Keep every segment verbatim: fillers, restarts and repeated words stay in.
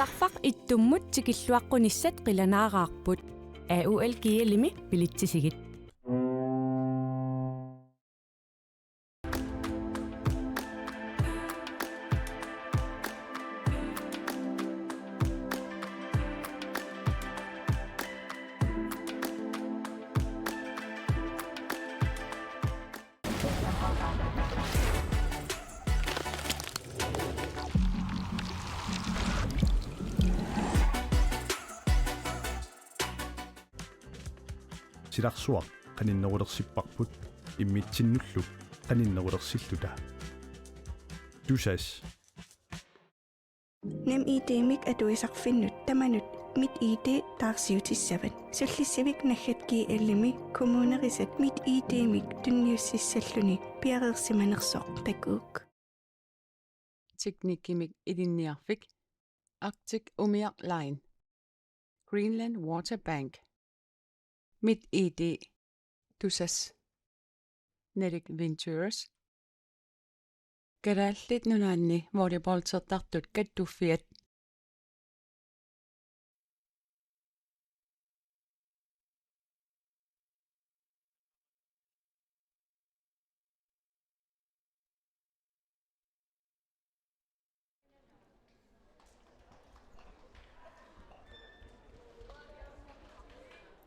Arfaq ittummut tikilluaqqunissat qilanaaraarput. A U L G L-imi bilitsisigit. Silarsuaq qaninnerulersipparput immitsinnullu qaninnerulersilluta. Tusass. NemID-mik atuisarfinnut tamanut MitID taarsiutissavat. Sullissivik naggat G L-imi kommunerisat MitID-mik tunniussissalluni piareersimanersoq takuuk. Teknikkimik ilinniarfik Arctic Umiaq Line, Greenland Water Bank, MitID, Tusass, Nordic Ventures, Kalaallit Nunaanni volleyballtertartut kattuffiat.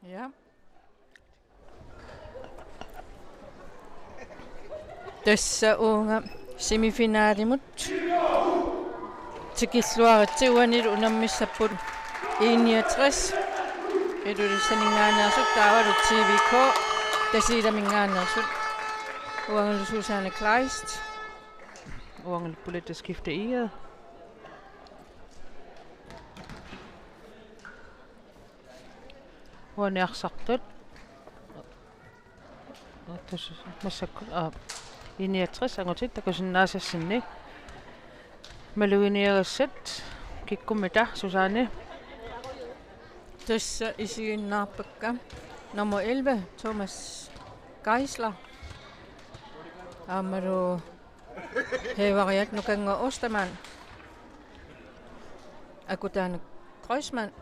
Ja. Tassa uunga semifinalimut tikilluaritsi, uanilu unammissapput I niogtres Ilulissaninngaanneersut taavalu T V K Tasiilaminngaanneersut. Uangalu Susanne Kleist. Uangalu Bolette Skifte Egede. Uani arsartut. Tassa massakkut, aa, I niogtres angutit takusinnaasassinni. Maluginiagassat kikkummita, Susanne? Tassa isiginnaarpakka nummer elleve, Thomas Geisler. Aammalu hæveriat Nukannguaq Ostermann. Akutaanak Kreutzmann.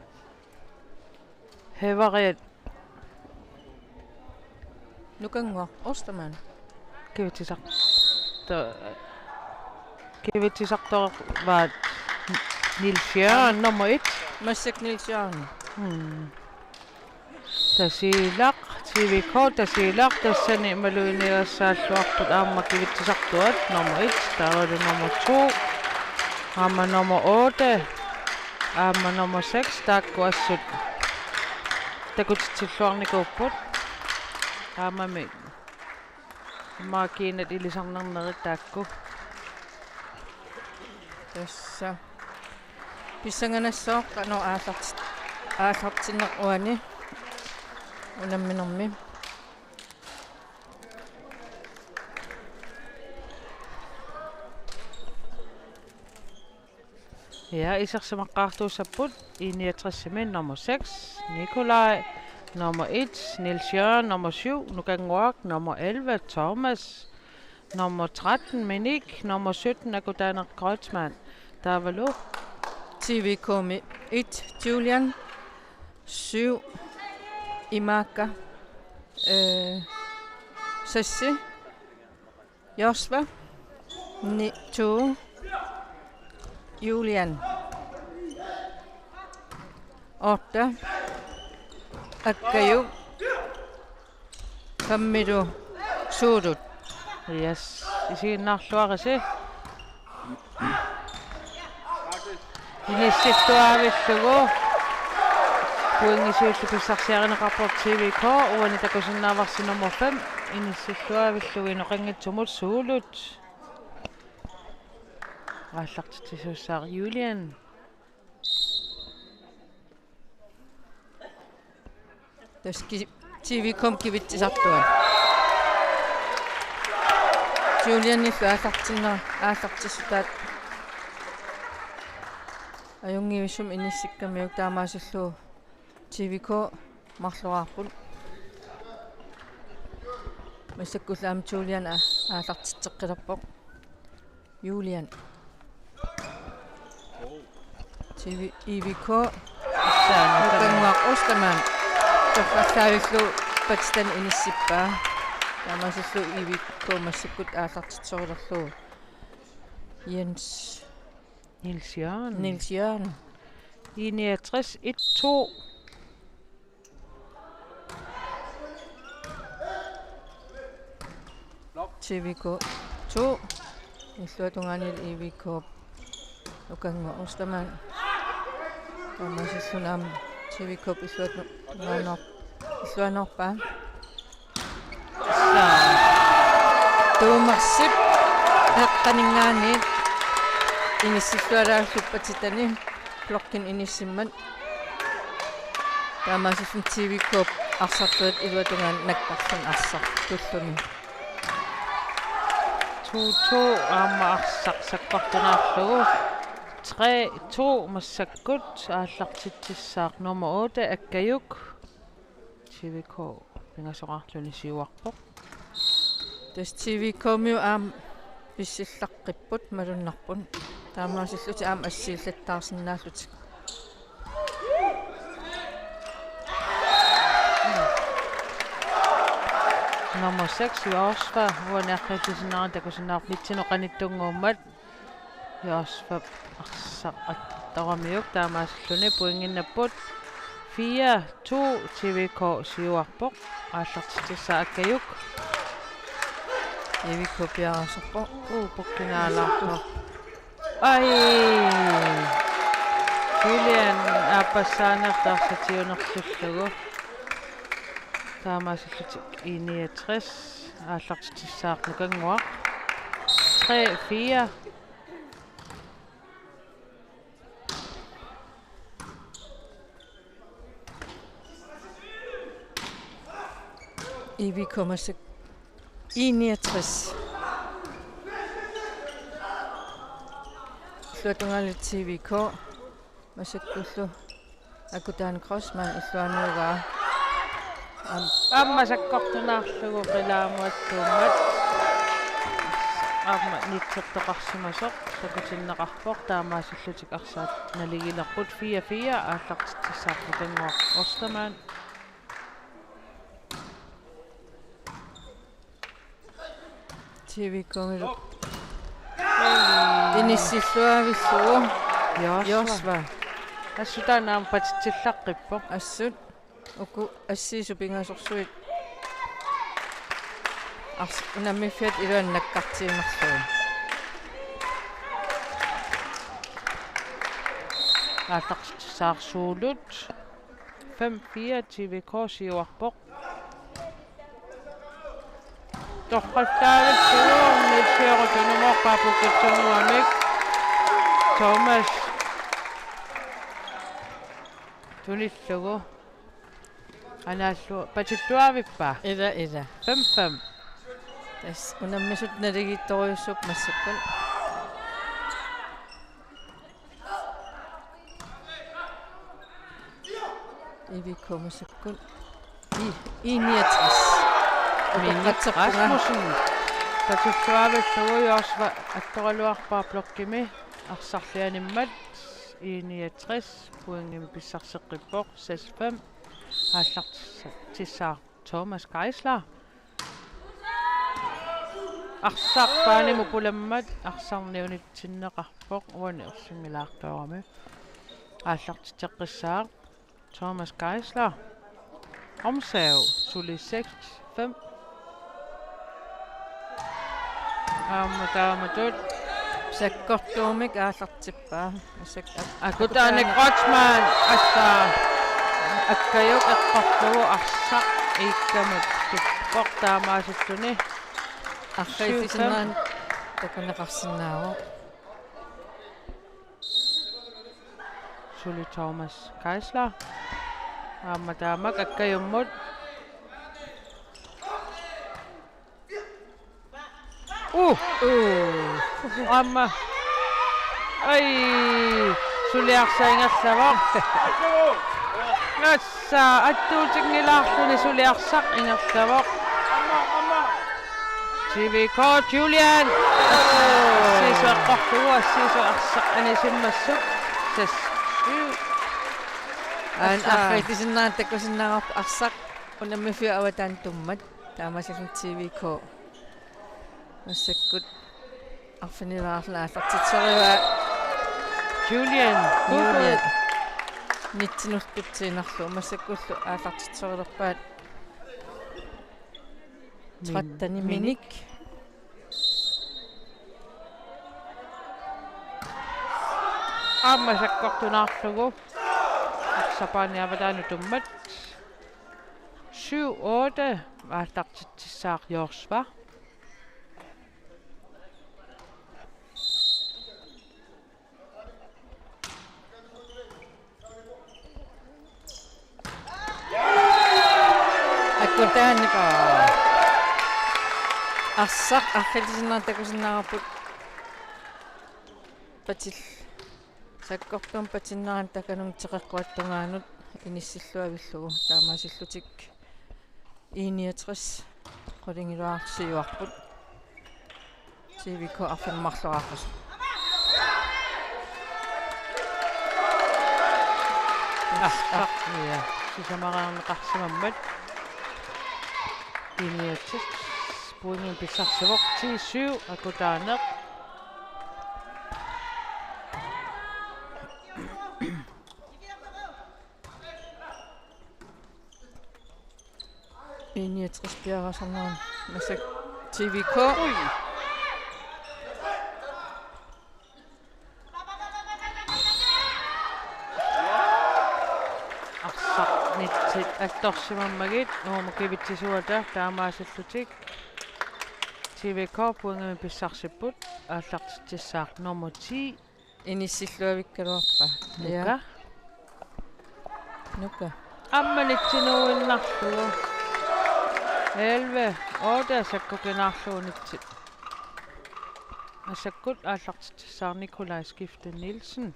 Hæveriat Nukannguaq Ostermann. Kivitsisar-, to-, kivitsisartoraat Niels Jørgen, nummer et. Massakkut Niels Jørgen. Hmm. Tasiilaq, T V K Tasiilaq, tassani maluginiagassaalluarput aamma kivitsisartuat, nummer et, taavalu nummer to, aamma nummer otte, aamma nummer seks, taakku assut takutitsilluarnikuupput. Aammami marginit ilisarnarnerit taakku. Tassa. Pissanganassaaq qanoq aallartit-, aallartinneq uani unamminermi. Ja, isersimaqqaartuussapput I niogtres-imi nummer seks, Nikolaj, nummer et, Niels Jørgen, nummer syv, Nukannguaq, nummer elleve, Thomas, nummer tretten, Minik, nummer sytten, Akutaaneq Kreutzmann. Taavalu T V K-mi et, Julian, syv, Imaka, øh, seks, Josva, ni, to, Julian, otte, Akkajuk, femmilu Suulut. Yes, isiginnaarluarisi. Inissilluaavillugu. Pointit siulliit pissarsiarineqarput T V K, uani takusinnaavarsi nummer fem. Inissilluaavillugu inoqanngitsumut Suulut. Aallartitsisuussaaq Julian. Tassa ki-, T V K-mi kivitsisartuat. Julianillu aallartinnera-, aallartissutaat ajunngivissumik inissikkamiuk, taamaasillugu T V K marloraarput. Massakkullu aamma Julian a-, aallartitseqqilerpoq. Julian. T I V K. Saana Nukannguaq Ostermann. Torrallaavillugu patitani inissippaa. Taamaasillugu I V K massakkut aallartitserilerlugu. Jens Niels Jørgen. Niels Jørgen. I niogtres et to. T V K to. Illuatungaani I V K. Nukannguaq Ostermann. Taamaasillugu aamma T V K illuatu-, tungaanoor-, illuanoorpaa. Saa. Tuumarsip eqqaninngaanniit inissilluaraallu patitani blokkini inissimmat. Taamaasillutik T V K arsartuat iluatungaani nakkarluni arsartulluni. To to aamma arsaq sakkortunaarlugu. Tre to massakkut aallartitsissaaq nummer otte Akkajuk. T V K pingasoqarluni siuarpoq. Tassa T V K-miut aamma pissillaqqipput malunnarput. Taamaasillutik aamma assigiillattaarsinnaallutik. Nummer seks, Joosva, uani arriillisinnaanera takusinnaavarput, midtsinut qanittunnguummat. Joosvap arsaq attoramiuk taamaasilluni pointinnapput. Fire to, T V K siuarpoq. Aallartitsissaaq Akkajuk. T V K piareersarpoq. Uu, pukkinaalaarpoq. Ai! Julian aappassaanertaa arsaq tiunerlullugu. Taamaasillutik I niogtres aallartitsissaaq Nukannguaq. Tre fire. I V K massakkut. I niogtres. Illuatungaani T V K. Massakkullu Akutaani Kreutzmann illuanuugaa. Am-, aamma sakkortunaarlugu qilaamuattuummat. Aamma nitsertoqarsimasoq takutinneqarpoq, taamaasillutik arsaq naligilerput. Fire fire aallartitsissaaq Nukannguaq Ostermann. T V K-milu. Inissilluavillugu. Joosva. Joosva. Assut taanna aamma patitsillaqqippoq. Assut. Uku assiisut pingasorsuit. Ars-, unammiffiat iluanni nakkartiinnarlugit. Aallartitsissaarsuulut. Fem fire, T V K siuarpoq. Torrallaavissuaq Niels Jørgen tunimoorpaa pukkutsunnguamik. Thomas tunillugu. Anaallu-, patilluavippaa. Ila, ila. Fem fem. Tassa unammisut naligiittorujussuupput massakkut. I V K massakkut. I, I niogtres. Mini Utoqqatserpunga. Rasmussen. Patilluavillugu Joosva attoraluarpaa blokkimi arsarlianimmat. I niogtres pointimik pissarseqqippoq. Seks fem. Aallartissaaq Thomas Geisler. Arsaq paanimut pulammat arsarneq unitsinneqarpoq uani ersinngilaartuarami. Aallartitseqqissaaq Thomas Geisler. Romshav suli seks fem. Aamma taamatut. Sakkortuumik aallartippaa. Asak-, ak-, Akutaani Kreutzmann, assa. Akkajuk eqqorlugu arsaq iikkamut tuppoq taamaasilluni. Arriillisinnaanera takuneqarsinnaavoq. Suli Thomas Geisler. Aamma taamak Akkajummut. Uh. Uh. Aamma. Ai, suli arsaq ingerlavoq. Assa, attuutinngilaarluni suli arsaq ingerlavoq. T V K Julian. Assiisut eqqorlugu, assiisut arsaq anisimmassuk. Seks. Aana arsaq. Arriillisinnaanngilaq, takusinnaavarput arsaq unammiffiup avataani tummat. Taamaasilluni T V K massakkut arfinilaarluni aallartitserivaat. Julian. Julian. Nitsinullu tutsiinnarlugu massakkullu aallartitserilerpaat. Tretten Minik. Aamma sakkortunaarlugu. Arsaq paani avataani tummat. Syv otte. Aallartitsissaaq Jorsva. Akutaaneq. Arsaq arriillisinnaanngilaq, takusinnaavarput patil-, sakkortuumik patinnerani takanunga teqeqquata tungaanut inissilluavillugu, taamaasillutik I niogtres qulingiluaarsiuarput. T V K arfineq-marloraarput. Arsaq, ja, sisamaraarneqarsimammat. I niogtres pointimik pissarsivoq, ti syv, Akutaaneq. I niogtres piareersarneranni massakkut T V K. Ui. Arsaq nitsit attorsimammagit uuma kivitsisuata, taamaasillutik T V K pointimik pissarsipput, aallartitsissaaq nummer ti. Inissilluavikkaluarpaa. Nuka. Ja. Nuka. Aamma nitsinuuinnarlugu. Elleve otte sakkukinaarlugu nitsit. Massakkut aallartitsissaaq Nikolaj Skifte Nielsen.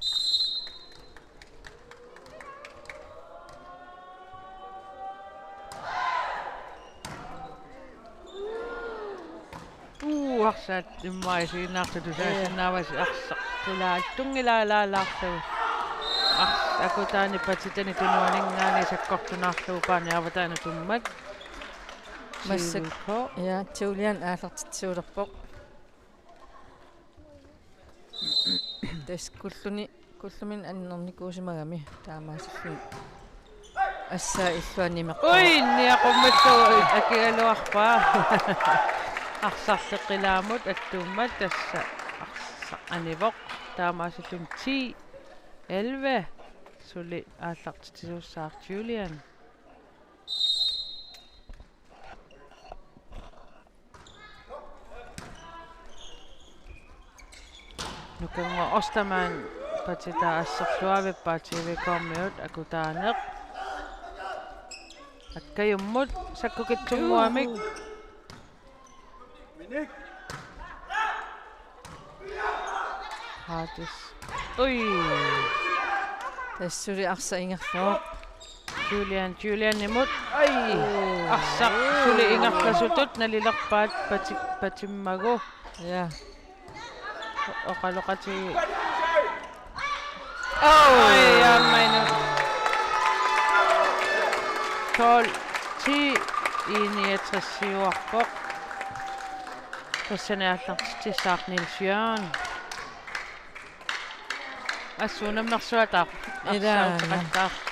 Uu, arsaq immaqa isiginnaartutut. Ja. Saasinnaavasi arsaq. Qilaa, tunngilaalaalaarlugu. Arsaq Akutaaneq patitani tunuaninngaanniit sakkortunaarlugu paani avataani tummat. Massakkut. T V K. Ja, Julian aallartitsisuulerpoq. Tassa kulluni, kullumini annernikuusimagami taamaasilluni. Assaa illuannimeqqaa. Ui, niaqummallugu akigaluarpaa. Arsarli qilaamut attuummat, tassa arsaq anivoq. Taamaasilluni ti elleve. Suli aallartitsisuussaaq Julian. Nukannguaq Ostermann patitaa asserluavippaa T V K-miut. Akutaaneq. Akkajummut sakkukitsunnguamik. Hades. Ui. Tassa suli arsaq ingerlavoq. Julian, Julianimut. Ai. Uu. Arsaq suli ingerlasutut nalilerpaat pati-, patimmagu. Ja. Oqaloqatigit. Uu. Ai, aamma inuk. Tolv ti, I niogtres siuarpoq. Tassani aallartitsissaaq Niels Jørgen. Assut unammersuataarpoq. Ilaa. Arsaq uteqattaarpoq.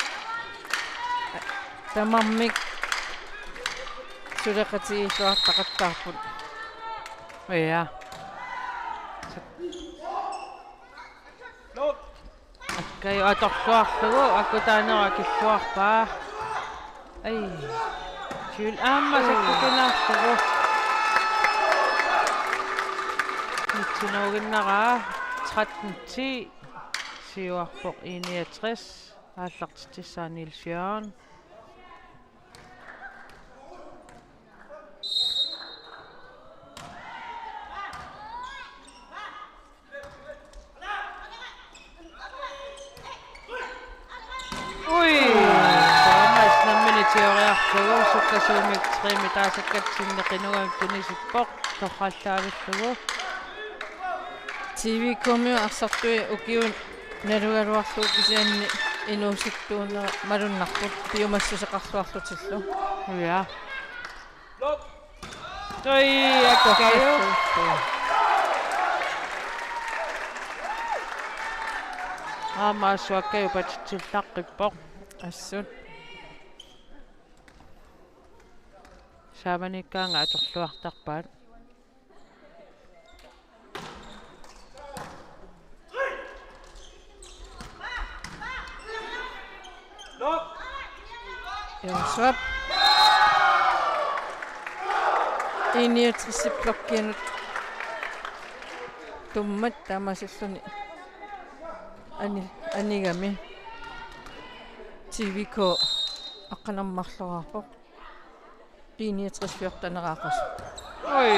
Tamarmik suleqatigiilluartaqattaarput. Ja. Akkajup atorluarlugu Akutaanerup akilluarpaa. Ai. Juul aamma sakkukinaarlugu. Nitsinuuginnaraa. Tretten ti siuarpoq I niogtres. Aallartitsissaaq Niels Jørgen. Ui! Thomas nammineq tigoriarlugu sukkasuumik tre-mik taasakkatsinni qinugamik tunisippoq, torrallaavillugu. T V K-miut arsartui ukiut Nalugaluarlugu kisianni inuusuttuunera malunnarput piumassuseqarluarlutillu. Ja. Oi, Akkajuk. Aamma assut Akkajuk patitsillaqqippoq. Assut. Saamaniikkaangat atorluartarpaat. Joossuap. I niogtres blokkinut tummat taamaasilluni ani-, anigami. T V K aqqaneq-marloraarpoq. I niogtres fjorten-eraaqasoq. Oj.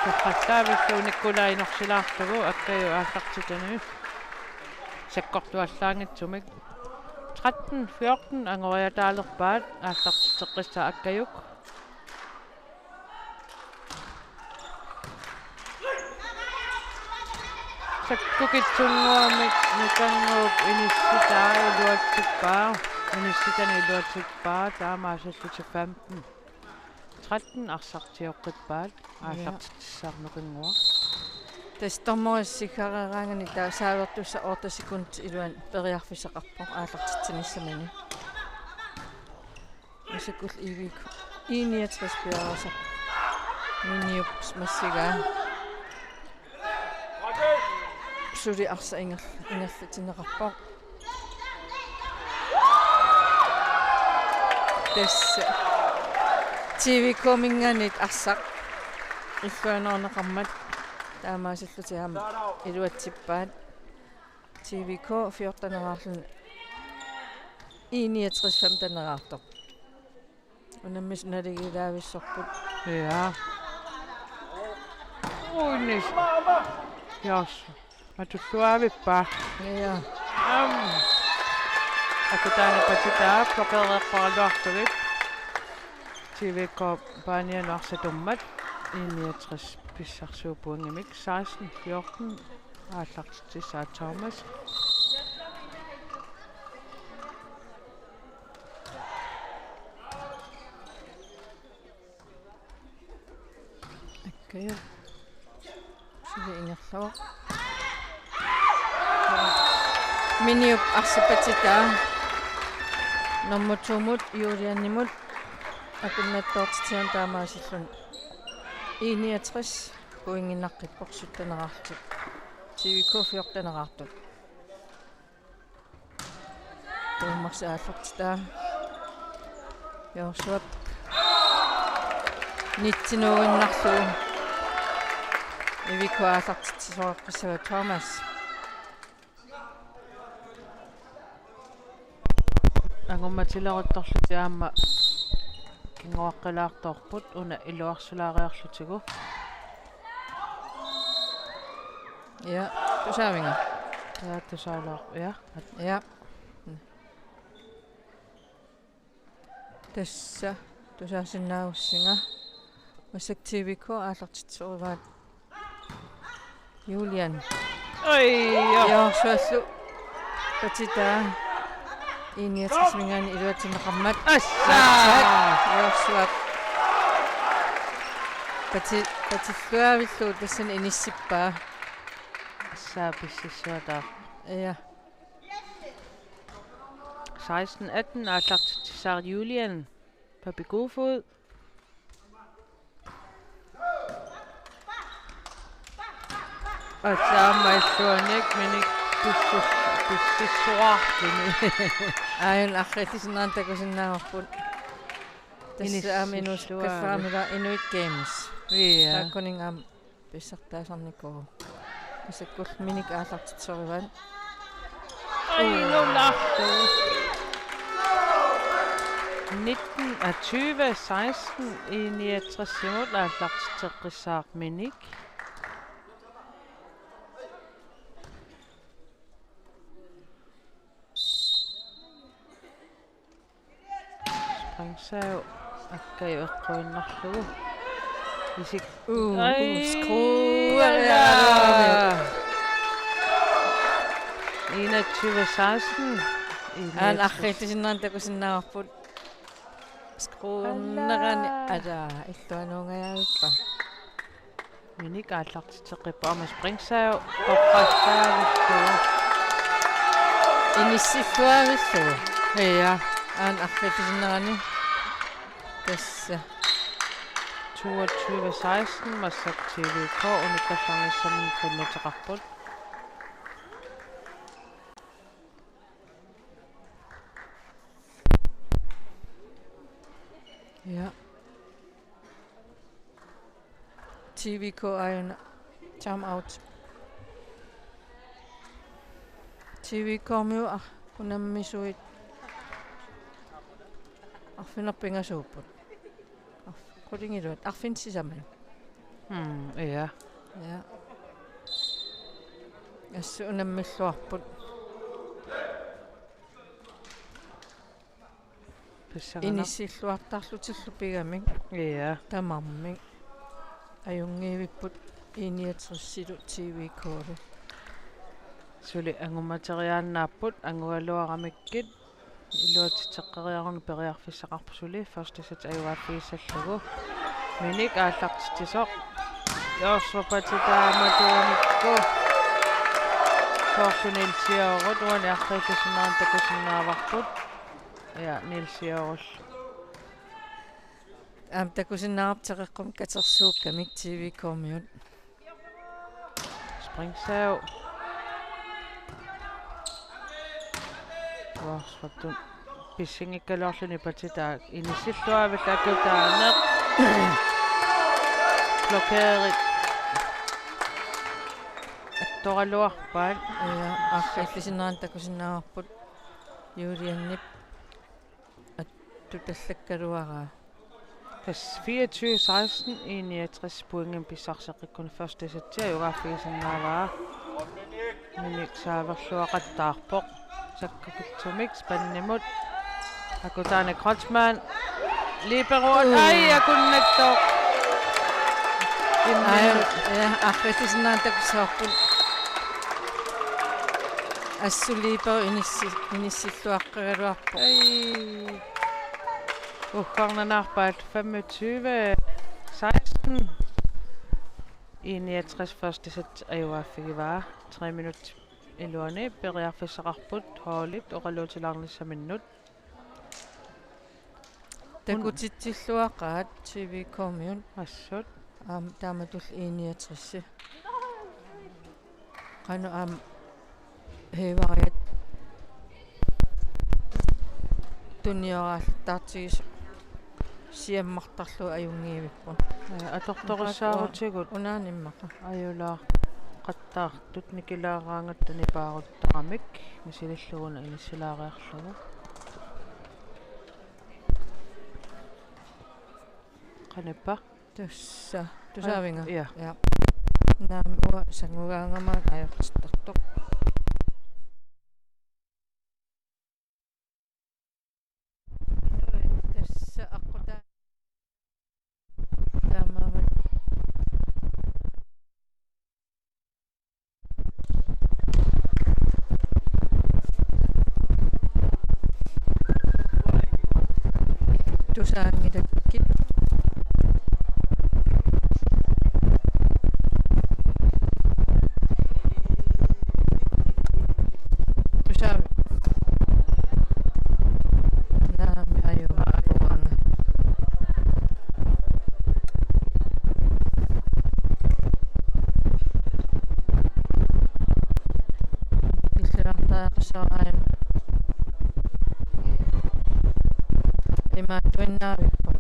Toqqallavillugu Nikolaj inorsilaarlugu Akkajuk aallartitani sakkortuallaanngitsumik. Tretten fjorten angoriataalerpaat aallartitseqqissaaq Akkajuk. Sakkukitsunnguamik Nikannguup inissitaa iluatsippaa. Inissitani iluatsippaa. Taamaasillutik femten tretten arsaq tioqqippaat. Ja. Aallartitsissaaq Nukinnguaq. Tassa dommerit sikkareeraangaanni taava saavertussaq otte sekundit iluani periarfissaqarpoq aallartitsinissamini. Massakkut I V K. I niogtres piareersarpoq. Miniup massigaa. Suli arsaq inger-, ingerlatinneqarpoq. Tassa T V K-minngaanniit arsaq illuanuarneqarmat taamaasillutik aamma iluatsippaat. T V K fjorten-eraarluni I niogtres femten-eraartoq. Unammisut naligiilaavissorput. Ja. Uinis. Jos. Matulluaavippa. Ja. Am. Akutaani patitaa blokereerparaluartugit. T V K paanianut arsaq tummat. I niogtres pissarsiup pointimik seksten fjorten. Aallartitsissaaq Thomas. Akkajuk. Suli ingerlavoq. Miniup arsaq patitaa. Nummer to-mut Julianimut. Akunnattoortitsinermi taamaasilluni. I niogtres pointinnaqqippoq sytten-eraarlutik. T V K fjorten-eraartut. Tuumarsi aallartitaa. Joossuap. Nitsinuuinnarlugu. I V K aallartitsisoqaqqissava Thomas. Angummatileruttorlutik aamma kinguaqqilaartoorput una iluarsulaariarlutigu. Ja, tusaavinga. Ja, tusaalaar-, ja. Ja. Tassa, tusaasinnaagussinga. Massakkut T V K aallartitsisorivaat. Julian. Oj, ja. Joorsuallu. Patitaa. I niogtres-minngaanniit iluatsinneqarmat. Assa! Joorsuap. Pati-, patilluaavillugu tassani inissippaa. Assa pississuataaq. Ja. Seksten atten aallartitsissaaq Julian Papi Kofod. Aamma illuannik minik pissus-, pississuaarluni. Aajuna arriitsuusinnaaneq takusinnaavarput. Tassa aamma Inuit Inissilluaavik. Kaffaamila Inuit Games. Ja. Taakkununnga aamma pissartaasarnikuuvoq. Massakkut minik aallartitsisorivaat. Oj, nul atten. Nitten af tyve seksten I niogtres-imut aallartitseqqissaaq minik. Springsav Akkajuk eqquinnarlugu. Isik-, uu, uu, ai, skruer, ala. Ja. enogtyve seksten. Aana arriillisinnerani takusinnaavarput. Skruunerani. Alla. Ataa, illuanuungajavippa. Minik aallartitseqqippoq, aamma springsav toqqassaavillugu. Inissilluavillugu. Ja. Aana arriillisinnerani. Tassa. Toogtyve seksten, massakkut T V K unikkallarnissaminnik qinnuteqarput. Ja. T V K aajuna. Time out. T V K-miut ar-, unammisuit. Arfineq-pingasuupput. Arf-, qulingiluat. Arfineq-sisamat. Mm, ja. Ja. Assut unammilluarput. Pissanganaq. Inissilluartarlutillu pigamik. Ja. Tamarmik. Ajunngivipput I niogtresilu T V K-lu. Suli angumateriaannaapput, angugaluaramikkit. Iluatitseqqeriaruni periarfissaqarpoq suli første sæt ajugaaffigissallugu. Minik aallartitsisoq. Joshua Patsitaama tuunikku. Soorlu Niels Jorut uani arriillisinnerani takusinnaavarput. Ja, Niels Jorut. Aamma takusinnaavarput teqeqqummik katersuukkamik T V K-miut. Springsav. Uarsuattun pissinngikkaluarluni Patsitaaq inissilluavillugu akutaaneq. Blokeerit. Attoraluarpaat. Ja, arriillisinnerani takusinnaavarput Julianip attutallakkaluaraa. Tassa fireogtyve seksten, enogtres pointimik pissarseqqikkuni første sæti ajugaaffigisinnaavaa. Minik saaverluaqattaarpoq. Sakkukitsumik spandimut. Akutaaneq Kreutzmann. Libero. Mm. Ai, akunnattoq. Ai, imminnut. Ja, arriillisinnerani takussavarput. Assut libero inissi-, inissilluaqqagaluarpoq. Ai. Uggarnanaarpaat femogtyve seksten. I niogtres første sæt ajugaaffigivaat. Tre minut iluani periarfissaqarput holdit oqaluutilaarnissaminnut. Takutitsilluaqaat T V K-miut. Assut. Aamma taamatullu I niogtres. Qanoq aamma Højvariat tunioraallartigisoq siammartarlugu ajunngivipput. Ja, atortorissaarutigut. Unaana immaqa. Ajulaaqattaartut nikilaaraangatta nipaaruttaramik misililluguna inissilaariarlugu. Qanippa? Tassa. Tusaavinga? Ja. Ja. Naamik, uanga sangugaangama ajortittartoq. Tassa aqqutaa. Taamaammat. Tusaanngilakkit. Tusaavit. Naamik, ajugaanga. Illuartariaqassavara aajuna. Imaattuinnaavippoq.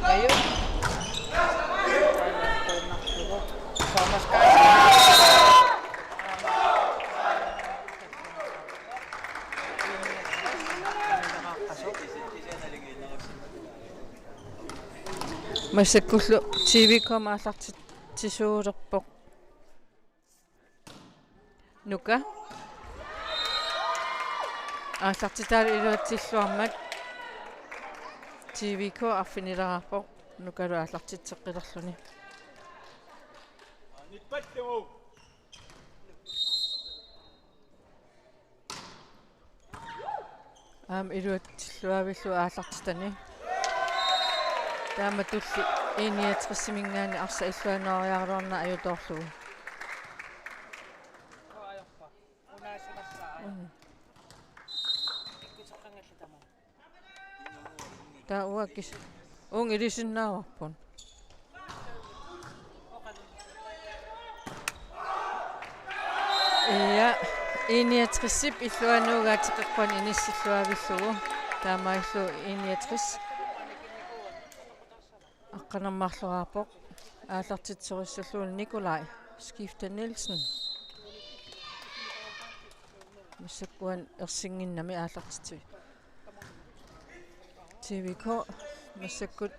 Aju. Thomas Karlsen. Massakkullu T V K-mi aallartitsisuulerpoq. Nuka. Aallartitaalu iluatsilluarmat T V K arfinileraarpoq. Nukalu aallartitseqqilerluni. Aamma iluatsilluavillugu aallartitani. Taamatulli I niogtresiminngaanniit arsaq illuanoriaraluarnera ajutoorlugu. Mm. Taava uakkis uunga ilisinnaavarput. Ja, I niogtresip illuanuugaa teqeqquani inissilluavillugu. Taamaalillugu I niogtres aqqaneq-marloraarpoq. Aallartitsisorissallugu Nikolaj Skifte Nielsen. Massakkut uani ersinnginnami aallartitsi. T V K massakkut.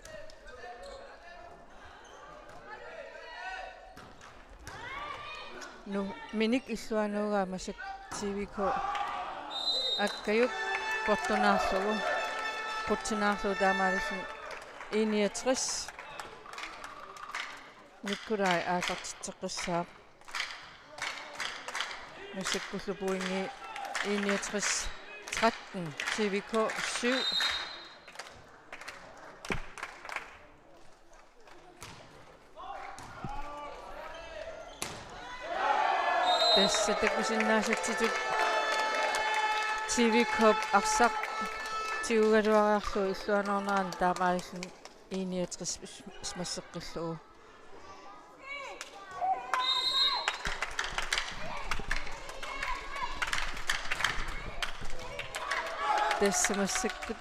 Nu, minik illuanuugaa massakkut T V K. Akkajuk portunaarlugu. Qutsinaarlugu taamaalilluni I niogtres. Nikolaj aallartitseqqissaaq. Massakkullu pointi I niogtres tretten, T V K syv. Tassa takusinnaasatsitut T V K-p arsaq tigugaluariarlugu illuanoornerani taamaalilluni I niogtres masseqqillugu. Tassa massakkut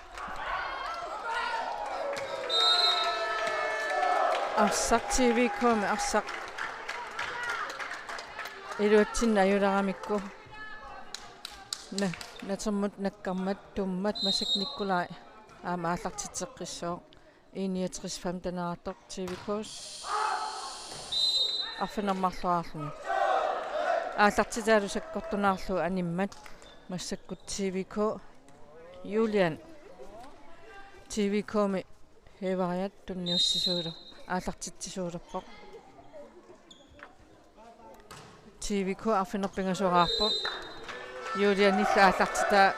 arsaq T V K-mi arsaq iluatsinneq ajularamikku. Na-, natermut nakkarmat tummat massakkut Nikolaj aamma aallartitseqqissooq. I niogtres femten-eraartoq T V K arfineq-marloraarluni. Aallartitaalu sakkortunaarlugu animmat massakkut T V K Julian. T V K-mi Hevariat tunniussisuuler-, aallartitsisuulerpoq. T V K arfineq-pingasoraarpoq. Julianillu aallartitaa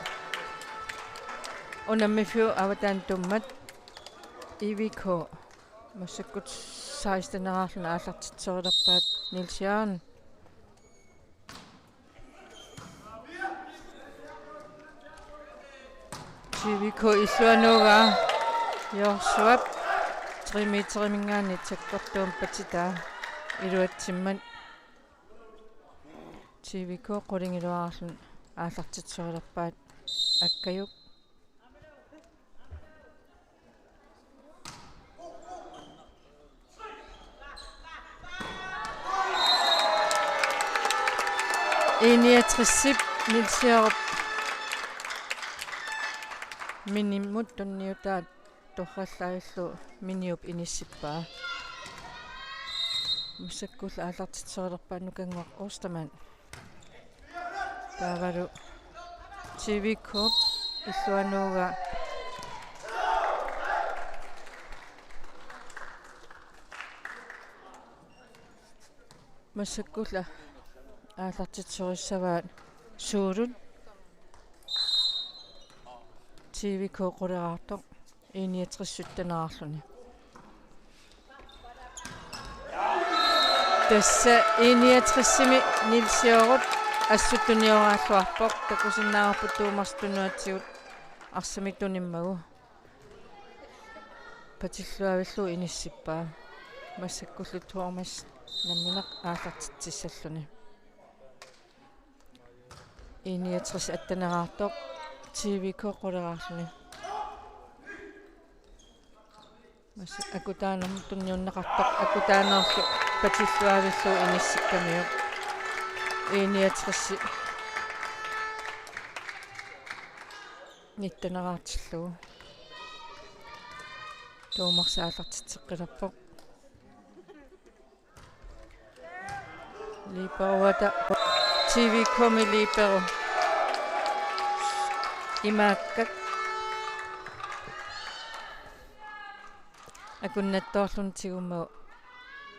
unammiffiup avataani tummat. I V K massakkut seksten-eraarluni aallartitserilerpaat Niels Jørgen. T V K illuanuugaa Joshua tre meteriminngaanniit sakkortuummat patitaa iluatsimmat. T V K qulingiluarluni aallartitserilerpaat Akkajuk. I niogtresip Niels Jørgen minimut tunniutaa torrallaavillugu miniup inissippaa. Massakkullu aallartitserilerpaat Nukannguaq Ostermann. Taavalu T V K-p illuanuugaa massakkullu aallartitsorissavaat suulut. T V K quleraartoq I niogtres sytten-eraarluni. Tassa I niogtresimi Niels Jørgen assut tunioraalluarpoq, takusinnaavarput Thomas tunuatsigut arsamik tunimmagu. Patilluavillugu inissippaa. Massakkullu Thomas nammineq aallartitsissalluni. I niogtres atteneraartoq, T V K quleraarluni. Mas akutaanermut tunniunneqartoq, akutaanerlu patilluarlugu inissikkamiuk. I niogtres nitteneraartillugu. Dommersi aallartitseqqilerpoq. Liberoata, T V K-mi libero. Imaakkak. Akunnattoorluni tigummagu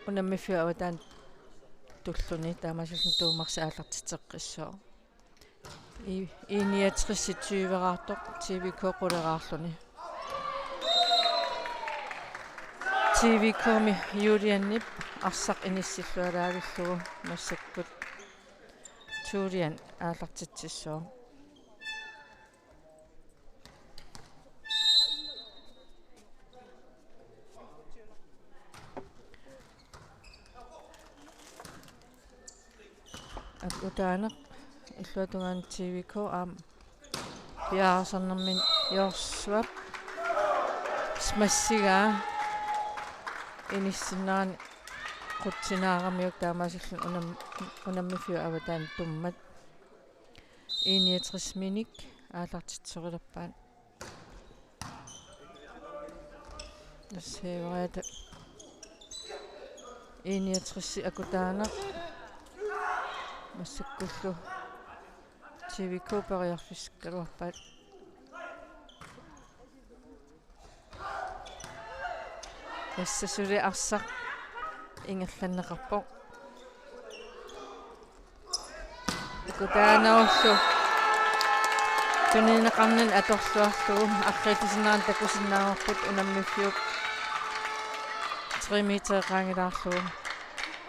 unammiffiup avataani tulluni, taamaasillugu dommersi aallartitseqqissaaq. I, I niogtres tyveraartoq, T V K quleraarluni. T V K-mi Julianip arsaq inissilluarlaavillugu, massakkut Julian aallartitsissaaq. Akutaaneq illuatungaani T V K aamma piareersarnermini Joosua smassigaa inissinnerani qutsinaaramiuk, taamaasillugu unam-, unammiffiup avataani tummat. I niogtres minik aallartitsorilerpaat. Nasseevaata. I niogtres akutaaneq. Massakkullu T V K periarfissikkaluarpaat. Tassa suli arsaq ingerlanneqarpoq. Akutaanerullu tunineqarnani atorluarlugu arriillisinnaanani takusinnaavarput unammiffiup tre meter qaangilaarlugu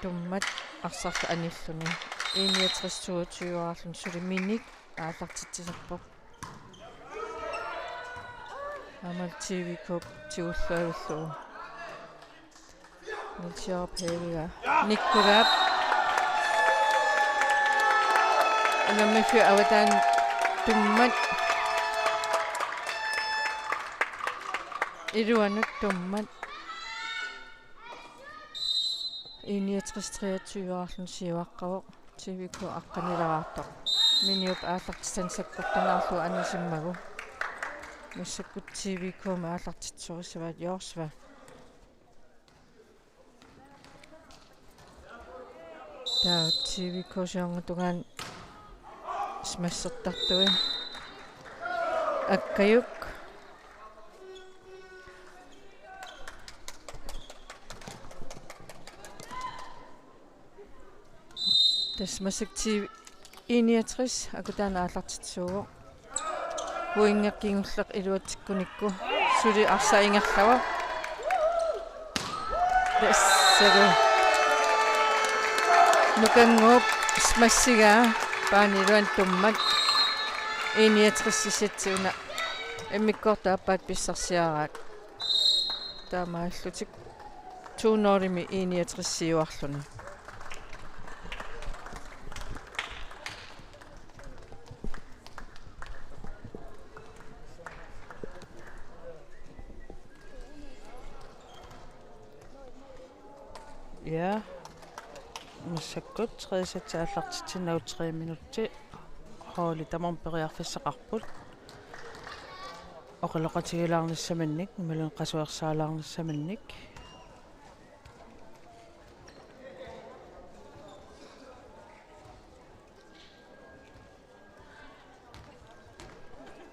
tummat arsarlu anilluni. I niogtres toogtyveraarluni suli minik aallartitsisarpoq. Aammalu T V K tigulluarlugu. Niels Jakob Haviga. Nikolaj. Unammiffiup avataani tummat. Iluanut tummat. I niogtres treogtyveraarluni siuaqqavoq, T V K aqqanileraartoq. Miniup aallartitani sakkortunaarlugu anisimmagu. Massakkut T V K-mi aallartitsorissavaat Joosua. Taava T V K siornatungaani smassertartui. Akkajuk. Tassa massakkut T V I niogtres akutaaneq aallartitsisuuvoq. Pointi kingulleq iluatsikkunikku suli arsaq ingerlavoq. Tassalu Nukannguup smassigaa paani iluani tummat. I niogtres-ip setsi una immikkoortup aappaata pissarsiaraat. Taamaallutik to nul-imi I niogtres siuarluni. Ja. Massakkut tredje sæt aallartitsinnagu tre minutsi holdit tamarmik periarfissaqarput. Oqaloqatigilaarnissaminnik, imaluunniit qasuersaalaarnissaminnik.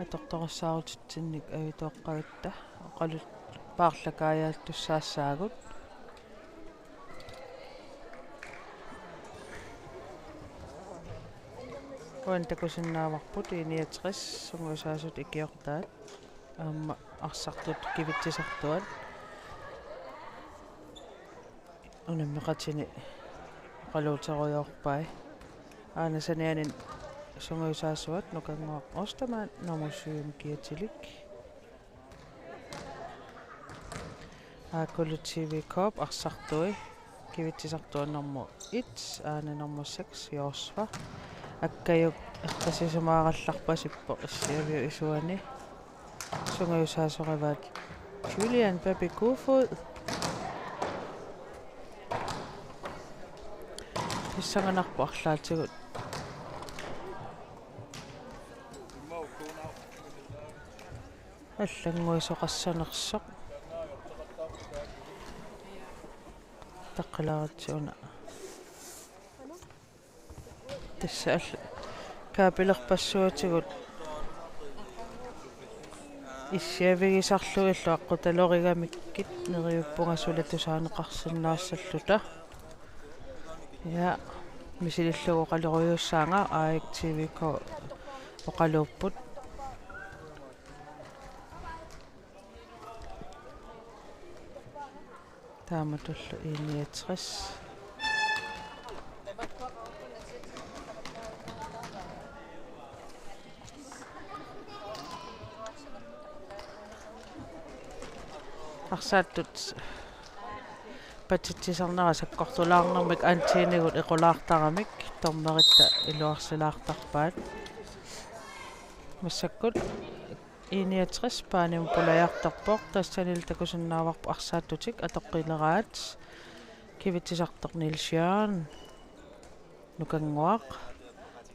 Atortorissaarutitsinnik avitoqqagatta oqaluttut paarlakaajaaltussaassaagut. Uani takusinnaavarput I niogtres sungiusaasut ikiortaat aamma arsartut kivitsisartuat. Unammeqatini oqaluuterujoorpai. Aana saniani sungiusaasuat Nukannguaq Ostermann nummer syv kiatilik. Aakkulu T V K-p arsartui kivitsisartuat nummer et, aana nummer seks Joosua. Akkajuk eqqissisimaarallarpasippoq issiaviup isuani. Sungiusaasorivaat Julian Papi Kofod. Pissanganarpoq arlaatigut allannguisoqassanersoq. Taqqilaaratsiuna. Tassa all-, kaapilerpassuatigut issiavigisarlugillu aqqutalerigamikkit neriuppunga suli tusaaneqarsinnaassalluta. Ja, misilillugu oqalorujussuussaanga A F T V K oqaluupput. Taamatullu I niogtres. Arsaattut patitsisarnerat sakkortulaarnermik antiinigut equlaartaramik dommeritta iluarsilaartarpaat. Massakkut I niogtres baanimut pulajartorpoq, tassanilu takusinnaavarput arsaattutik atoqqileraat. Kivitsisartoq Niels Jørgen Nukannguaq,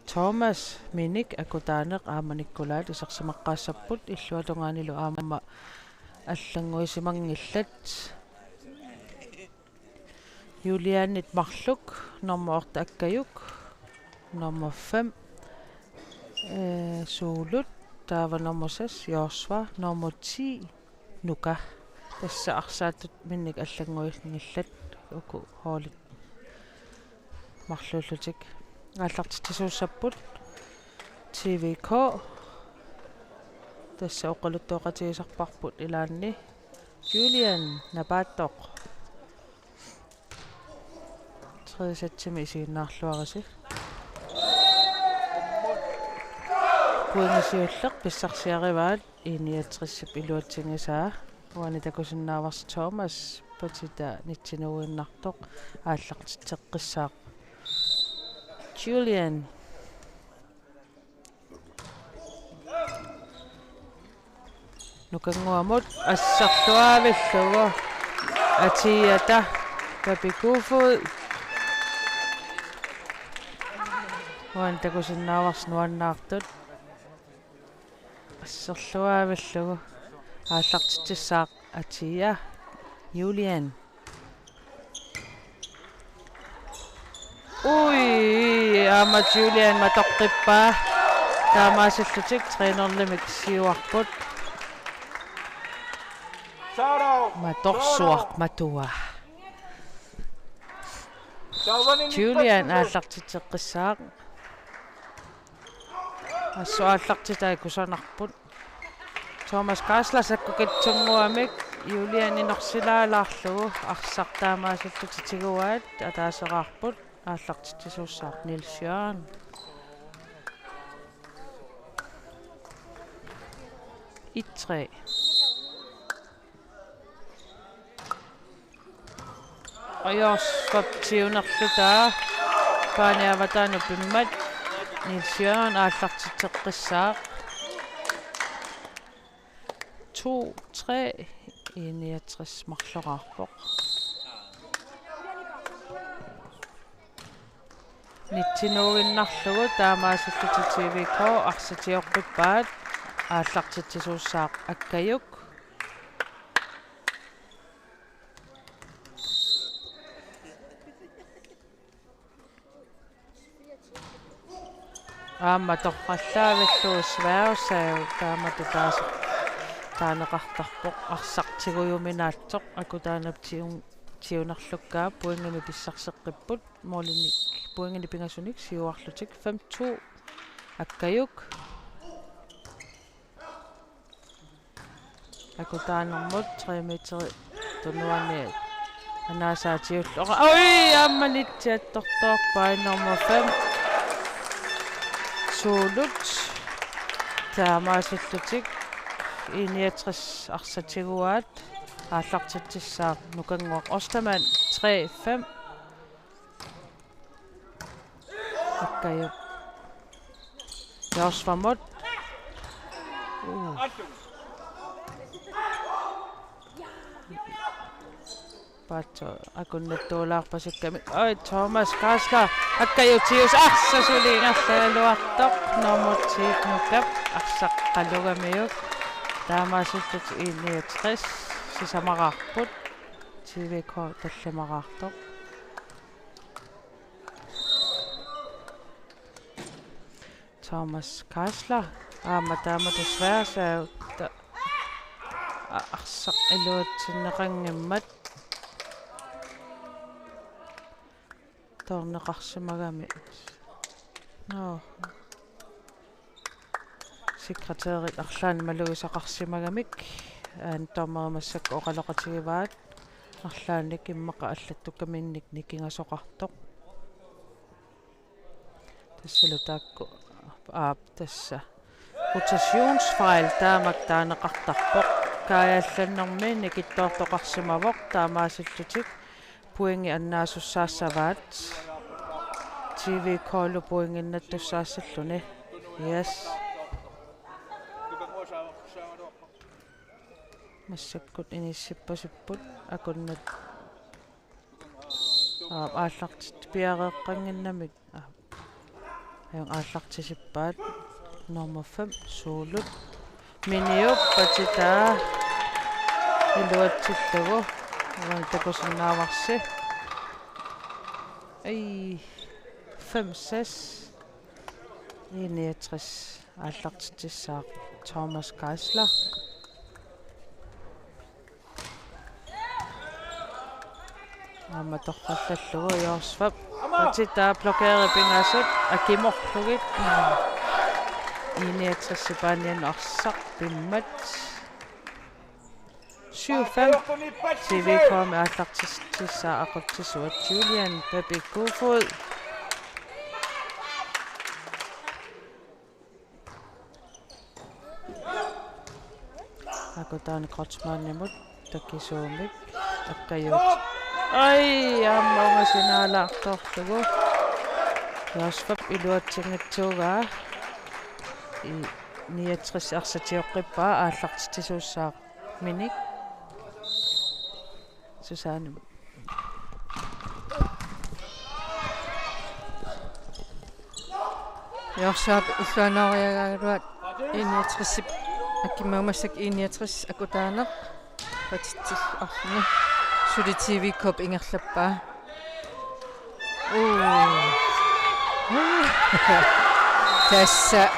Thomas Minik Akutaaneq aamma Nikkulaat isersimaqqaassapput, illuatungaanilu aamma allannguisimanngillat. Julianit marluk, nummer otte Akkajuk, nummer fem, øh, Suulut, taava nummer seks Joshua, nummer ti Nuka. Tassa arsaattut minnik allannguinngillat uku holdit marluullutik. Aallartitsisuussapput T V K. Tassa oqaluttuaqatigisarparput ilaanni. Julian Napaattoq. Tredje sætimi isiginnaarluarisi. Pointit siulleq pissarsiarivaat I niogtresip iluatsingisaa. Uani takusinnaavarsi Thomas patitaa nitsinuuinnartoq aallartitseqqissaaq. Julian. Nukannguamut asserluaavillugu atiata Papi Kofod. Uani takusinnaavarsi nuannaartut. Asserluaavillugu aallartitsissaaq atia Julian. Ui, aamma Julian matoqqippaa. Taamaasillutik trænerlimik siuarput. Matorsuaq matua. Julian aallartitseqqissaaq. Assut aallartitai kusanarput. Thomas Kaasla sakkukitsunnguamik Julian inorsilaalaarlugu arsaq taamaasillutik tiguaat ataaseraarput, aallartitsisuussaaq Niels Jørgen. Et tre. Ajorsvap tiunerlutaa paani avataanut pimmat Niels Jørgen aallartitseqqissaaq. To tre, I niogtres marloraarpoq. Nitsinuuginnarlugu taamaasillutik T V K arsaq tioqqippaat, aallartitsisuussaaq Akkajuk. Aamma torrallaavillugu Sverre Sav taamatut taasoq taaneqartarpoq, arsaq tigujuminaatsoq Akutaanap tiun-, tiunerlukkaa pointimik pissarseqqipput, målinik pointinik pingasunik siuarlutik fem to Akkajuk. Akutaanermut tre meteri tunuani anaasaatiullu. Oi, aamma nitsiattortoorpai nummer fem. Suulut. Taamaasillutik I niogtres arsaq tiguaat. Aallartitsissaaq Nukannguaq Ostermann tre fem. Akkajuk. Joshua Mott. Uh. Paatso akunnattuulaarpasikkamik. Oj, Thomas Geisler. Akkajutius. Arsaq suli ingerlagaluartoq. Nummer ti Nukap. Arsaq qalugamiuk. Taamaasillutik I niogtres. Sisamaraarput. T V K tallimaraartoq. Thomas Geisler. Aamma taama desværre saavutta. A-, arsaq iluatsinneqanngimmat. Toorneqarsimagami. Nå. Sekretærit arlaannik malugisaqarsimagamik. Aana dommeri massakkut oqaloqatigivaat. Arlaannik immaqa allattukkaminnik nikingasoqartoq. Tassalu taakku, aap, tassa. Rotationsfejl taamak taaneqartarpoq. Kaajallannermi nikittoortoqarsimavoq taamaasillutik pointi annaasussaassavat. T V K-lu pointinnattussaassalluni. Yes. Massakkut inissippasipput akunnat. Aap, aallartit piareeqqannginnamik. Aap. Ajunngilaq, aallartisippaat. Nummer fem, Suulut. Miniup patitaa. Iluatsillugu. Uani takusinnaavarsi. Ai. Fem seks. I niogtres. Aallartitsissaaq Thomas Geisler. Aamma torrallallugu Jorsvap. Patitaa blokeeri pingasut akimorlugit. I niogtres-ipaaniannut arsaq pimmat. Syv fem. T V K-mi aallartitsissaaq aqutsisuat Julian Pepi Kofod. Akutaani Kreutzmannimut takisuumik Akkajut. Ai, aamma ungasilaartorlugu. Jorsvap iluatsinngitsuugaa. I niogtres arsaatsioqqippaa aallartitsisuussaaq Minik. Susanne. Jorsvap illuanooriagaluat I niogtres-ip, akimmagumassak I niogtres akutaaneq patitsilluarluni. Suli T V K-p ingerlappaa. Uu. Tassa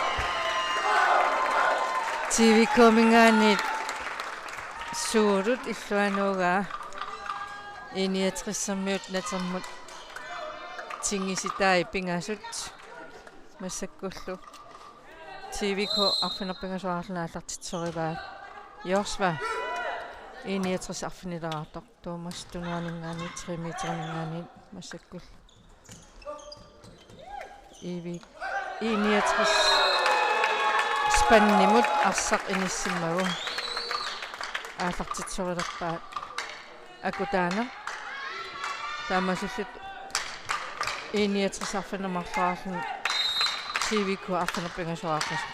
T V K-minngaanniit Suulut illuanoogaa. I niogtres-ermiut natermut tingisitai pingasut massakkullu T V K arfineq-pingasoraarluni aallartitsisorivaat. Jorsva I niogtres arfinileraartoq. Thomas Tunuaninngaanniit, tre meteriminngaanniit massakkullu. Ivi, I niogtres spandimut arsaq inissimmagu aallartitsisorilerpaat akutaaneq. Taamaasillutik I niogtres arfineq-marloriarluni T V K arfineq-pingasoraarpasi.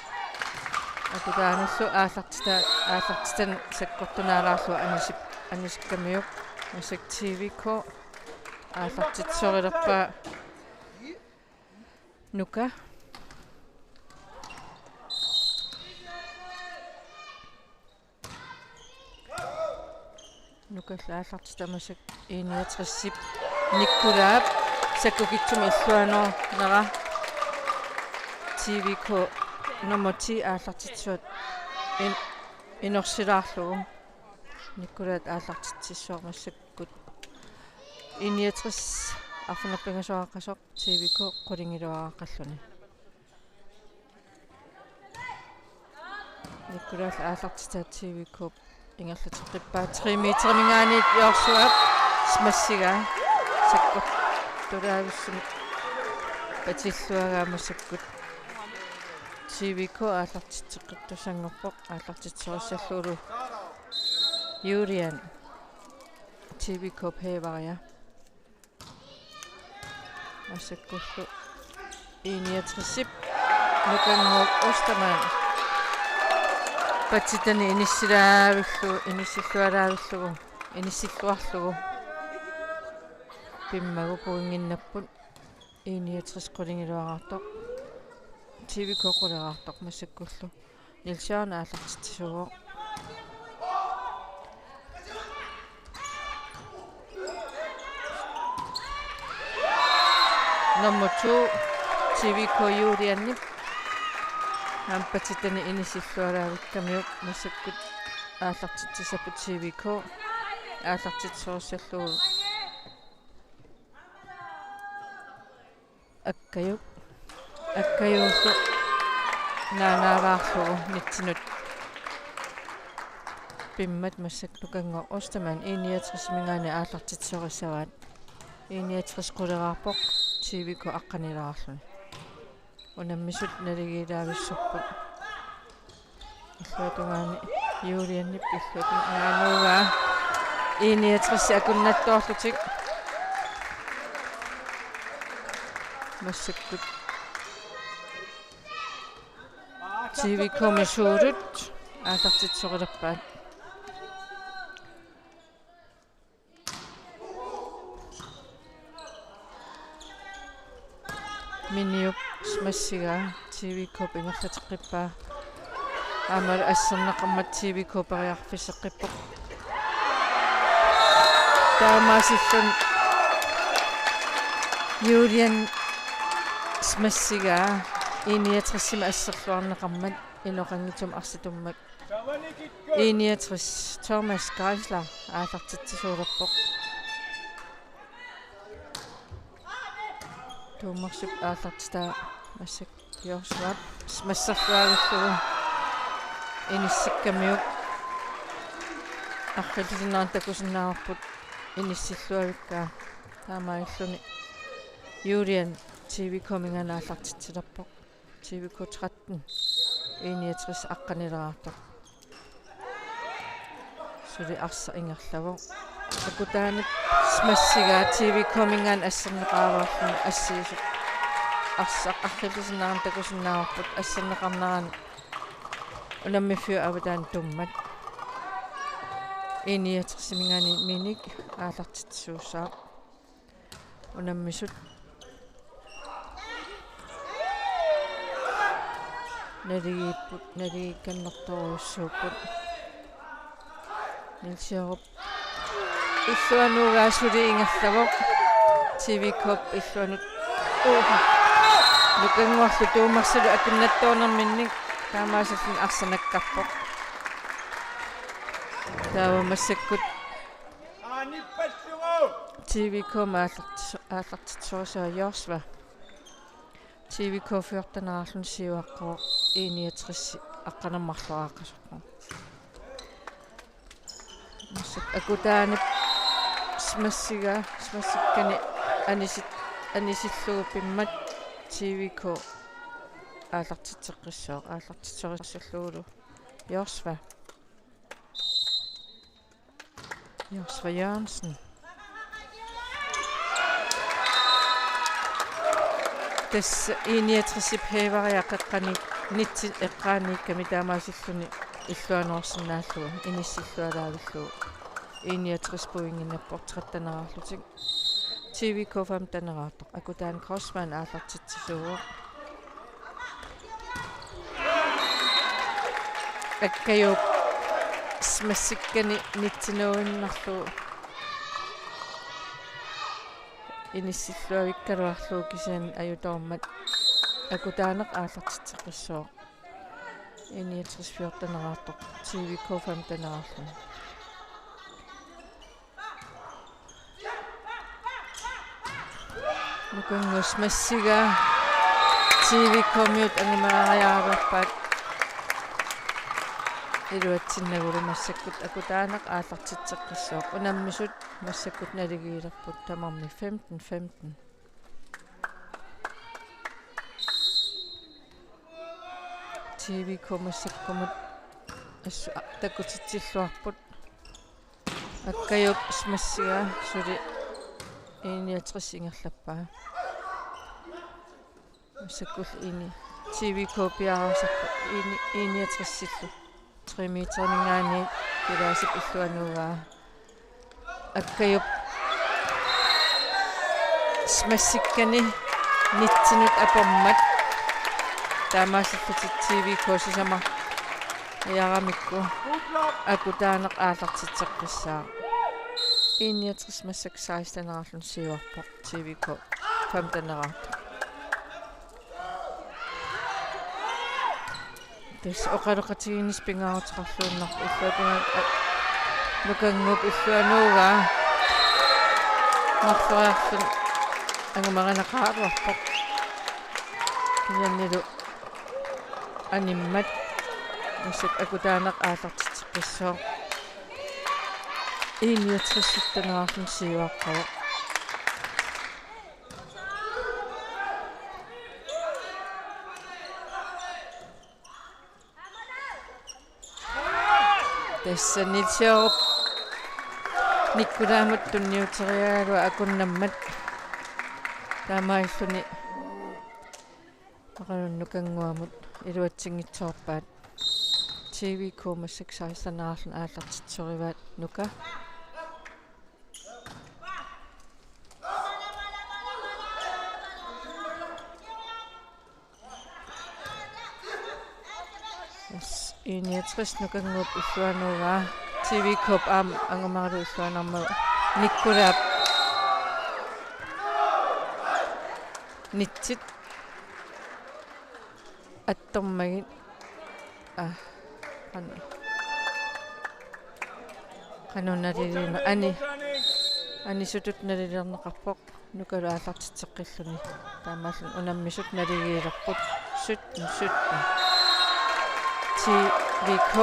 Akutaanillu aallartita-, aallartitat sakkortunaalaarlugit anisip-, anisikkamiuk massakkut T V K aallartitsisorilerpaa. Nuka. Nukallu aallartitaq massakkut I niogtres-ip Nikolap sakkukitsumik illuanoornera T V K nummer ti aallartitsisuat in-, inorsilaarlugu. Nikolap aallartitsissuaq massakkut I niogtres arfineq-pingasoraqqasoq T V K qulingiluaraaqqalluni. Nikolap aallartitaq T V K ingerlateqqippaa, tre meteriminngaanniit Jorsvap smassigaa sakkortulaavissumik patilluagaa massakkut T V K aallartitseqqittussanngorpoq, aallartitserissallugulu Julian T V K-p hækkeria. Massakkullu I niogtres-ip Nukannguup Ostermann. Patsitani inissilaavillugu, inissillualaavillugu, inissilluarlugu. Pimmagu pointinnapput. I niogtres qulingiluaraartoq. T V K quleqaartoq massakkullu. Niels Jørgen aallartitsisuuvoq. Nummer to, T V K Julianip. Aamma patsitani inissillualaavikkamiuk massakkut aallartitsissapput T V K. Aallartitsisorissallugu. Akkajuk. Akkajuullu naanaavaarlugu nitsinut pimmat massakkut Nukannguup Ostermann I niogtres-iminngaanniit aallartitsisorissavaat. I niogtres quleqaarpoq T V K aqqanilaarluni. Unammisut naligiilaavissorput. Illuatungaani Julianip illuatungaani naanuugaa. I niogtres akunnattoorlutik. Massakkut T V K-mi suulut aallartitsisorilerpaat. Miniup smassigaa T V K-p ingerlateqqippaa. Aammalu asserneqarmat T V K periarfisseqqippoq. Taamaasilluni Julian smassigaa I niogtres-imi asserluarneqarmat inoqanngitsumik arsatummak. I niogtres Thomas Geisler aallartitsisuulerpoq. Tuumarsup aallartitaa massakkut Jorsvap smasserluavillugu inissikkamiuk. Arriillisinnerani takusinnaavarput inissilluavikkaa. Taamaalilluni Julian T V K-minngaanniit aallartitsilerpoq. T V K tretten, I niogtres aqqanilaartoq. Suli arsaq ingerlavoq. Akutaanip smassigaa T V K-minngaanniit asserneqaraluarluni assigisoq. Arsaq arriillisinnerani takusinnaavarput asserneqarnerani unammiffiup avataani tummat. I niogtres-iminngaanniit Minik aallartitsisuussaaq. Unammisut naligiipput, naligiikkannertorujussuupput. Niels Jørgen. Illuanuugaa suli ingerlavoq. T V K-p illuanut. Uha. Nukannguarlu tuumarsuup akunnattoornerminni taamaasilluni arsaq nakkarpoq. Taava massakkut T V K-mi aallartis-, aallartitsisorissavat Jorsva. T V K fjorten-eraarluni siuaqqavoq, I niogtres aqqaneq-marluk aaqqasoq. Massakkut Akutaanip smassigaa, smassikkani anisit-, anisillugu pimmat T V K aallartitseqqissooq, aallartitsisorissallugulu Jorsva. Jorsva Jørgensen. Tassa I niogtres-ip hæveria qeqqani nitsin eqqaaniikkami taamaasilluni illuanoorsinnaallugu inissillualaavillugu. I niogtres pointinnappoq tretten-eraarlutik. T V K femten-eraartoq. Akutaani Grossmann aallartitsisuuvoq. Akkajuup smassikkani nitsinuinnarlugu inissilluavikkaluarlugu kisianni ajutoormat Akutaaneq aallartitseqqissivoq. I niogtres fjorten-eraartoq, T V K femten-eraarluni. Nukannguup smassigaa T V K-miut angumeriaraluarpaat iluatsinnagulu massakkut Akutaaneq aallartitseqqissivoq. Unammisut massakkut naligiilerput tamarmi femten femten. T V K massakkumut assut a-, takutitsilluarput. Akkajuup smassigaa suli I niogtres ingerlappaa. Massakkullu I ni-, T V K piareersarpoq I niogtresillu. Tre meterinngaanniit Kilaasip illuanuugaa. Akkajup smassikkani nitsinut apormat. Taamaasillutik T V K sisamat ajaramikku akutaaneq aallartitseqqissaaq. I niogtres massakkut seksteneqarluni siuarpoq, T V K femteneqartoq. Tassa oqaloqatigiinnissaq pingaaruteqarluinnarpoq, illuatungaani, a, Nukannguup illuanuugaa marloriarluni angumerineqaraluarpoq. Kisiannili animmat massakkut akutaaneq aallartitseqqissimasoq. I niogtres sytteneqarluni siuaqqavoq. Tassa Niels Jørgen Nikkulaamut tunniuteriaraluaq akunnammat. Taamaalilluni Nukannguamut iluatsinngitsoorpaat. T V K massakkut seksteneqarluni aallartitsisorivaat Nuka. Yes, I niogtres Nukannguup illuanuugaa, T V K-p aamma angumerilu illuanermut Nikkulaap nitsit attormagit. Ah, qan-, qanoq naliliina-, ani-, anisutut naliliineqarpoq. Nukalu aallartitseqqilluni. Taamaalilluni unammisut naligiilerput. Sytten sytten. T V K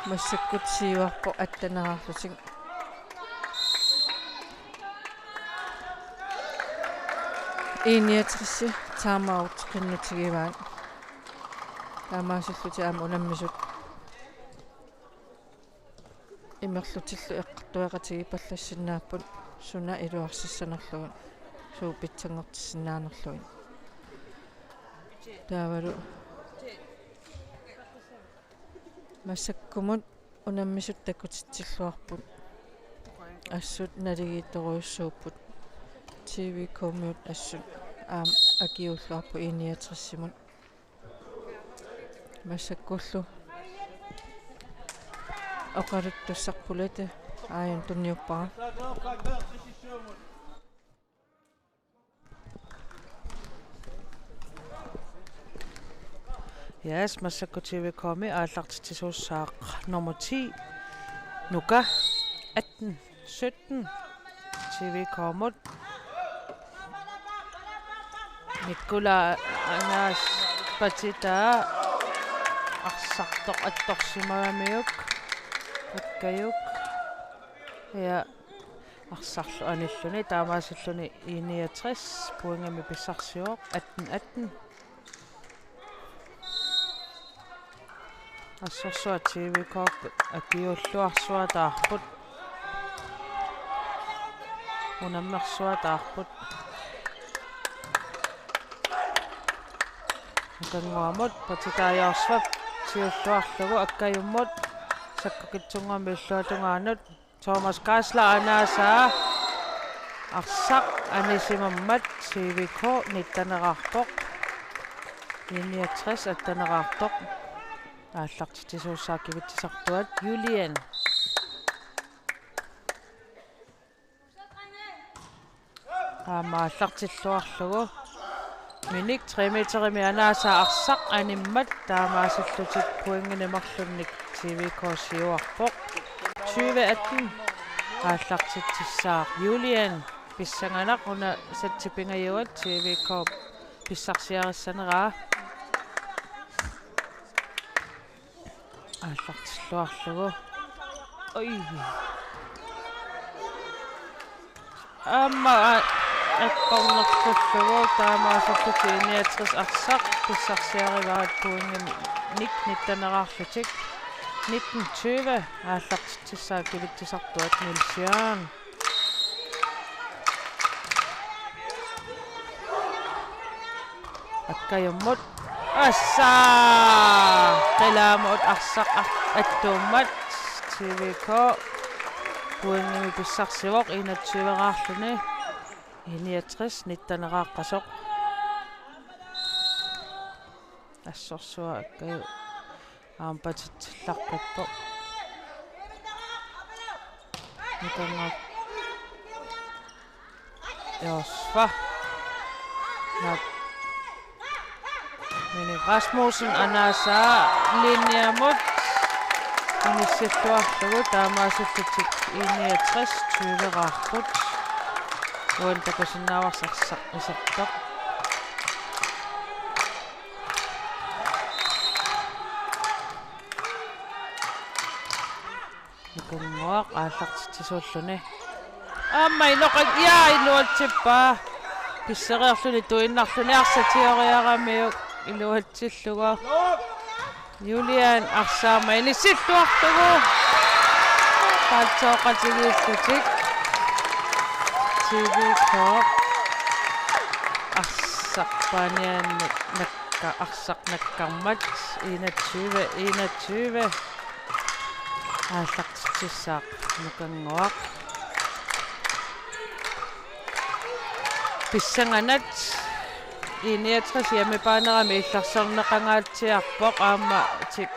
massakkut siuarpoq atteneqarlutik. I niogtres timeout qinnutigivaat. Taamaasillutik aamma unammisut imerlutillu eqqartueqatigiippallassinnaapput suna iluarsissanerlugu, suut pitsanngortissinnaanerlugit. Taavalu massakkumut unammisut takutitsilluarput. Assut naligiittorujussuupput. T V K-miut assut aamma akiuulluarput I niogtres-imut. Massakkullu oqaluttussaq pulati aajuna tunniuppara. Yes, massakkut T V K-mi aallartitsisuussaaq nummer ti, Nuka, atten sytten. T V K-mut. Nikkulaap Anas patitaa arsartoq attorsimagamiuk. Akkajuk. Ja arsarlu anilluni, taamaasilluni I niogtres pointimik pissarsivoq, atten atten. Assorsuaq T V K-p akiuulluarsuataarput. Unammersuataarput. Nukannguamut patitaa Josef siulluarlugu Akkajummut, sakkukitsunnguamik illuatungaanut. Thomas Geisler anaasaa arsaq anisimammat T V K nitteneqarpoq. I niogtres atteneqartoq. Aallartitsisuussaaq kivitsisartuat Julian. Aamma aallartilluarlugu. Minik tre meterimik anaasaa arsaq animmat, taamaasillutik pointinik marlunnik T V K siuarpoq. Tyve atten aallartitsissaaq Julian. Pissanganaq, una setsi pingajuat T V K pissarsiarissaneraa. Aallartilluarlugu. Oj. Aamma a-, attornerlullugu, taamaasillutik I niogtres arsaq pissarsiarivaat pointinik nitteneqarlutik. Nitten tyve aallartitsissaaq kivitsisartuat Niels Jørgen. Akkajummut. Assa! Qilaamut arsaq ar-, attuummat. T V K pointimik pissarsivoq enogtyve-raarluni. I niogtres nitten-eraaqqasoq. Assorsuaq Akkaju aamma patitsillaqqippoq. Nukannguaq. Joosfa. Nap. Minik Rasmussen anaasaa linjamut inissilluarlugu, taamaasillutik I niogtres tyve-raarput. Uani takusinnaavarsi arsaq isertoq. Nukannguaq aallartitsisuulluni. Aamma inoqaq, ja, iluatsippaa. Pisseriarluni tuinnarluni arsaq tigoriaramiuk iluatsillugu. Julian arsaammat inissilluarlugu. Paatsooqatigiillutik. T V K. Arsaq paaniannik nakka-, arsaq nakkarmat enogtyve enogtyve. Aallartitsissaaq Nukannguaq. Pissanganaq I niogtres hjemmebaanerami illersorneqangaatsiarpoq aamma T-,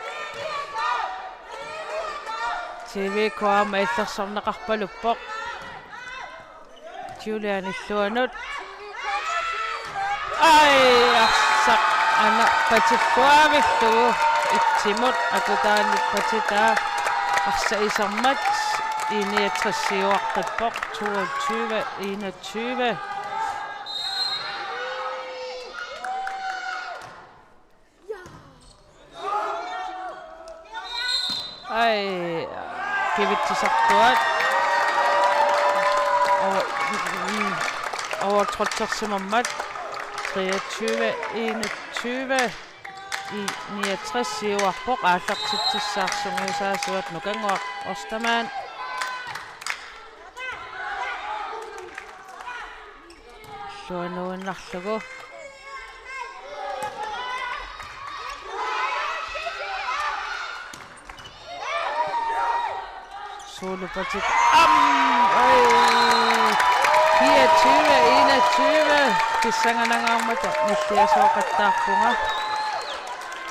T V K aamma illersorneqarpaluppoq. Julian illuanut. Ai, arsaq ana patilluavillugu. Itsimut akutaannik patitaa arsaq isermat. I niogtres siuartippoq, toogtyve enogtyve. Ai, kivitsisartuat. Over-, mm, overtrotsersimammat. Treogtyve enogtyve. I niogtres siuarpoq, aallartitsissaarsunngiusaasuat Nukannguaq Ostermann. Illuanuinnarlugu. Suulupatit. Am, ai. Fireogtyve enogtyve. Pissanganangaarmata nilliasooqattaarpunga.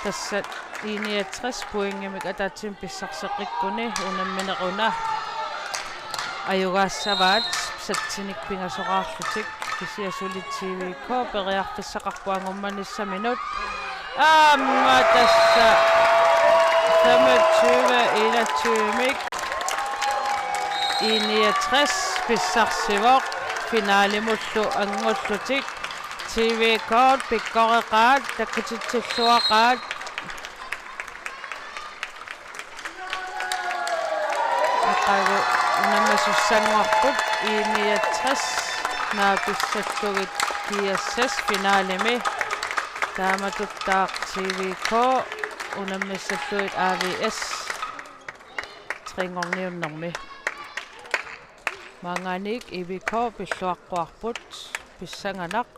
Tassa I niogtres pointimik ataatsimik pissarseqqikkuni unammineq una ajugaassavaat satsinik pingasoraarlutik, kisianni suli T V K periarfissaqarpoq angummanissaminut. Aamma tassa femogtyve enogtyve-mik I niogtres pissarsivoq, finalimullu angullutik. T V K-t pikkoreqaat, takutitsilluaqaat. Aqagu unammisussanngorput I niogtres naapissallugit G S S finalimi. Taamatuttaaq T V K unammissallugit A V S tre-nngorniunnermi. Maanngaanniit I V K pilluaqquarput, pissanganaq.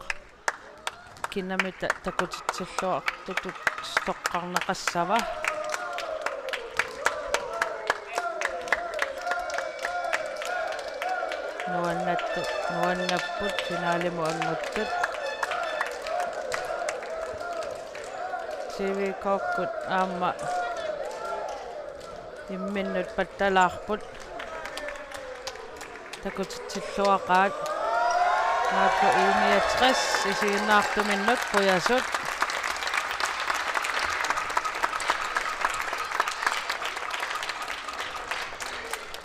Kinami ta-, takutitsilluartutut toqqarneqassava. Nuannattu-, nuannapput finalimut anguttut. T V K-kkut aamma imminnut pattalaarput. Takutitsilluaqaat. Naappu I niogtres isiginnaartuminnut qujasut.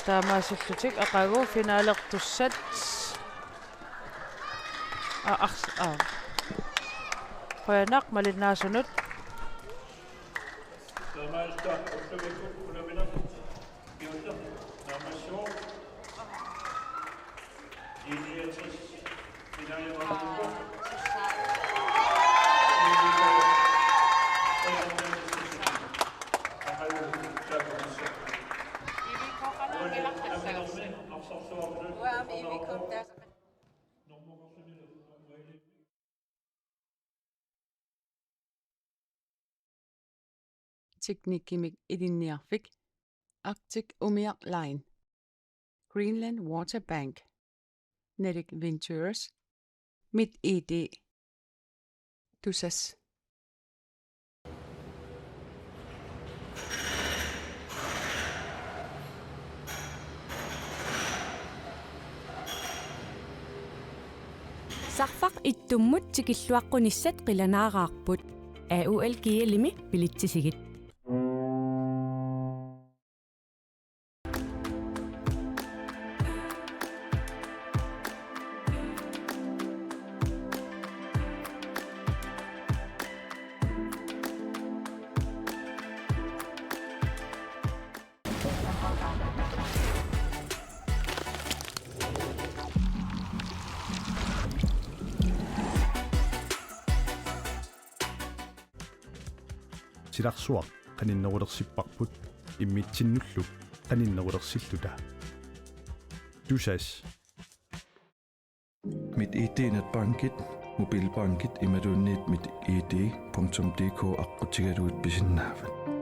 Taamaasillutik aqagu finalertussat. A, ars-, a. Qujanaq malinnaasunut. Teknikkimik Ilinniarfik, Arctic Umiaq Line, Greenland Water Bank, Nalik Ventures, MitID, Tusass. Sarfaq ittummut tikilluaqqunissat qilanaaraarput. A U L G L-imi bilitsisigit. Silarsuaq qaninnerulersipparput immitsinnullu qaninnerulersilluta. Tusass. MitID netbankit, mobilbankit imaluunniit mitid punktum dk aqqutigalugit pisinnaavat.